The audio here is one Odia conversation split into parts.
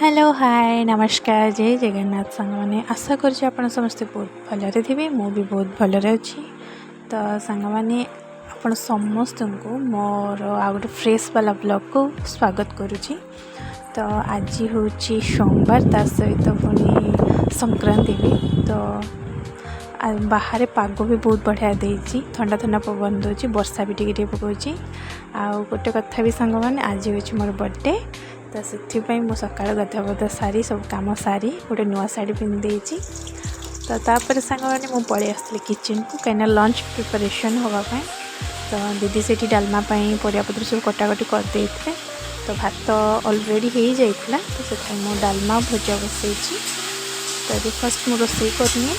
ହ୍ୟାଲୋ, ହାଏ, ନମସ୍କାର, ଜୟ ଜଗନ୍ନାଥ ସାଙ୍ଗମାନେ। ଆଶା କରୁଛି ଆପଣ ସମସ୍ତେ ବହୁତ ଭଲରେ ଥିବେ। ମୁଁ ବି ବହୁତ ଭଲରେ ଅଛି। ତ ସାଙ୍ଗମାନେ, ଆପଣ ସମସ୍ତଙ୍କୁ ମୋର ଆଉ ଗୋଟେ ଫ୍ରେଶ୍ ବାଲା ବ୍ଲଗ୍କୁ ସ୍ୱାଗତ କରୁଛି। ତ ଆଜି ହେଉଛି ସୋମବାର, ତା ସହିତ ପୁଣି ସଂକ୍ରାନ୍ତି ବି। ତ ବାହାରେ ପାଗ ବି ବହୁତ ବଢ଼ିଆ ଦେଇଛି, ଥଣ୍ଡା ଥଣ୍ଡା ପବନ ଦେଉଛି, ବର୍ଷା ବି ଟିକେ ଟିକେ ପକାଉଛି। ଆଉ ଗୋଟେ କଥା ବି ସାଙ୍ଗମାନେ, ଆଜି ହେଉଛି ମୋର ବର୍ଥଡ଼େ। ତ ସେଥିପାଇଁ ମୁଁ ସକାଳୁ ଗାଧୁଆ ପାଧୁଆ ସାରି, ସବୁ କାମ ସାରି ଗୋଟେ ନୂଆ ଶାଢ଼ୀ ପିନ୍ଧି ଦେଇଛି। ତ ତାପରେ ସାଙ୍ଗମାନେ, ମୁଁ ପଳେଇ ଆସିଥିଲି କିଚେନ୍କୁ, କାହିଁକିନା ଲଞ୍ଚ ପ୍ରିପାରେସନ୍ ହେବା ପାଇଁ। ତ ଦିଦି ସେଇଠି ଡାଲମା ପାଇଁ ପରିବାପତ୍ର ସବୁ କଟାକଟି କରିଦେଇଥିଲେ। ତ ଭାତ ଅଲରେଡ଼ି ହେଇଯାଇଥିଲା, ତ ସେଥିପାଇଁ ମୁଁ ଡାଲମା ଭଜା ବସେଇଛି। ତ ଏବେ ଫାର୍ଷ୍ଟ ମୁଁ ରୋଷେଇ କରିନିଏ।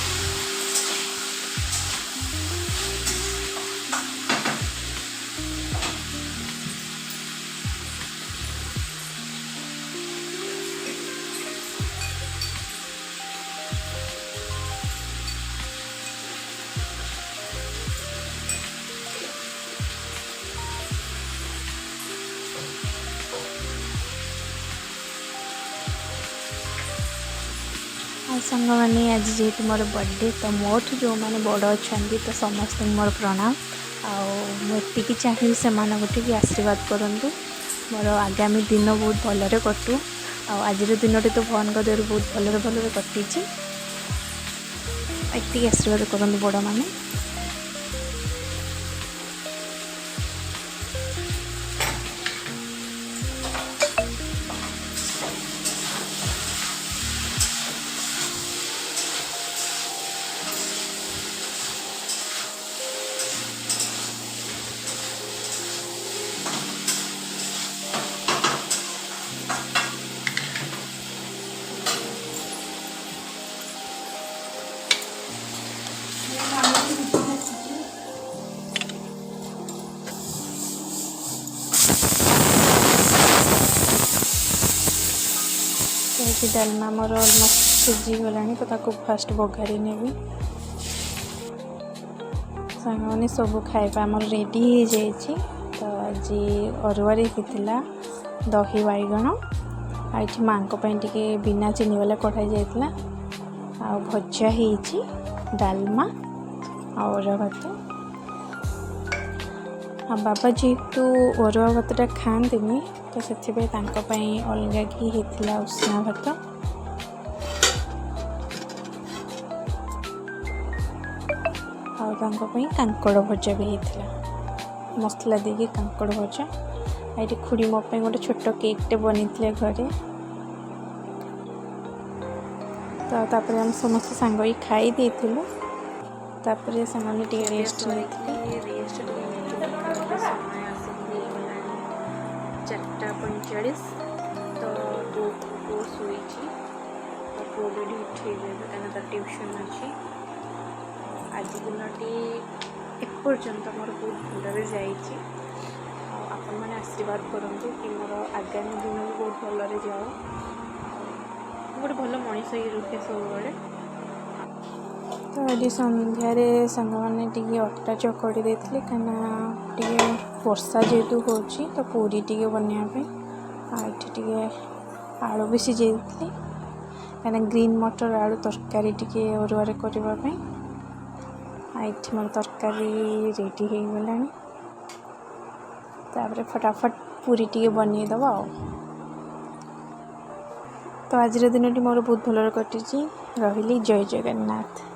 ଆଉ ସାଙ୍ଗମାନେ, ଆଜି ଯେହେତୁ ମୋର ବର୍ଥଡ଼େ, ତ ମୋଠୁ ଯେଉଁମାନେ ବଡ଼ ଅଛନ୍ତି, ତ ସମସ୍ତଙ୍କୁ ମୋର ପ୍ରଣାମ। ଆଉ ମୁଁ ଏତିକି ଚାହିଁବି, ସେମାନଙ୍କୁ ଟିକେ ଆଶୀର୍ବାଦ କରନ୍ତୁ, ମୋର ଆଗାମୀ ଦିନ ବହୁତ ଭଲରେ କଟୁ। ଆଉ ଆଜିର ଦିନଟି ତ ଭଗବାନଙ୍କ ଦୟାରୁ ବହୁତ ଭଲରେ ଭଲରେ କଟିଛି। ଏତିକି ଆଶୀର୍ବାଦ କରନ୍ତୁ ବଡ଼ମାନେ। ତ ଏଠି ଡାଲମା ମୋର ଅଲମୋଷ୍ଟ ସିଝିଗଲାଣି, ତ ତାକୁ ଫାଷ୍ଟ ବଘାରି ନେବି। ସାଙ୍ଗମାନେ, ସବୁ ଖାଇବା ଆମର ରେଡ଼ି ହେଇଯାଇଛି। ତ ଆଜି ଅରୁଆରେ ହେଇଥିଲା ଦହି ବାଇଗଣ, ଆଉ ଏଠି ମାଆଙ୍କ ପାଇଁ ଟିକେ ବିନା ଚିନି ବାଲା କଢ଼ା ଯାଇଥିଲା, ଆଉ ଭଜା ହେଇଛି, ଡାଲମା ଆଉ ଅରୁଆ ଭାତ। ଆଉ ବାବା ଯେହେତୁ ଅରୁଆ ଭାତଟା ଖାଆନ୍ତିନି, ତ ସେଥିପାଇଁ ତାଙ୍କ ପାଇଁ ଅଲଗା କି ହେଇଥିଲା ଉଷୁନା ଭାତ। ଆଉ ତାଙ୍କ ପାଇଁ କାଙ୍କଡ଼ ଭଜା ବି ହେଇଥିଲା, ମସଲା ଦେଇକି କାଙ୍କଡ଼ ଭଜା। ଆଉ ଏଠି ଖୁଡ଼ି ମୋ ପାଇଁ ଗୋଟେ ଛୋଟ କେକ୍ଟେ ବନେଇଥିଲେ ଘରେ। ତ ତାପରେ ଆମେ ସମସ୍ତେ ସାଙ୍ଗ ହେଇ ଖାଇ ଦେଇଥିଲୁ। ତାପରେ ସେମାନେ ଟିକେ ରେଷ୍ଟ ନେଇଥିଲେ। ରେଷ୍ଟ ଟିକେ ନେଇଥିଲୁ। ଏବେ ସମୟ ଆସିକି ହେଇଗଲାଣି 4:45। ତ ପୁଅ ଶୋଇଛି, ତ ପୁଅ ବି ଏଠି ଉଠେଇବି ଏବେ, କାହିଁକିନା ତାର ଟ୍ୟୁସନ୍ ଅଛି। ଆଜି ଦିନଟି ଏପର୍ଯ୍ୟନ୍ତ ମୋର ବହୁତ ଭଲରେ ଯାଇଛି। ଆଉ ଆପଣମାନେ ଆଶୀର୍ବାଦ କରନ୍ତୁ କି ମୋର ଆଗାମୀ ଦିନ ବି ବହୁତ ଭଲରେ ଯାଉ ଆଉ ମୁଁ ଗୋଟେ ଭଲ ମଣିଷ ହେଇ ରୁହେ ସବୁବେଳେ। ତ ଆଜି ସନ୍ଧ୍ୟାରେ ସାଙ୍ଗମାନେ ଟିକେ ଅଟା ଚକଡ଼ି ଦେଇଥିଲି, କାହିଁକିନା ଟିକେ ବର୍ଷା ଯେହେତୁ ହେଉଛି, ତ ପୁରୀ ଟିକେ ବନେଇବା ପାଇଁ। ଆଉ ଏଠି ଟିକେ ଆଳୁ ବି ସିଝେଇ ଦେଇଥିଲି, କାହିଁକିନା ଗ୍ରୀନ୍ ମଟର ଆଳୁ ତରକାରୀ ଟିକେ ଅରୁଆରେ କରିବା ପାଇଁ। ଆଉ ଏଠି ମୋର ତରକାରୀ ରେଡ଼ି ହେଇଗଲାଣି। ତାପରେ ଫଟାଫଟ ପୁରୀ ଟିକେ ବନେଇଦେବା। ଆଉ ତ ଆଜିର ଦିନଟି ମୋର ବହୁତ ଭଲରେ କଟିଛି। ରହିଲି, ଜୟ ଜଗନ୍ନାଥ।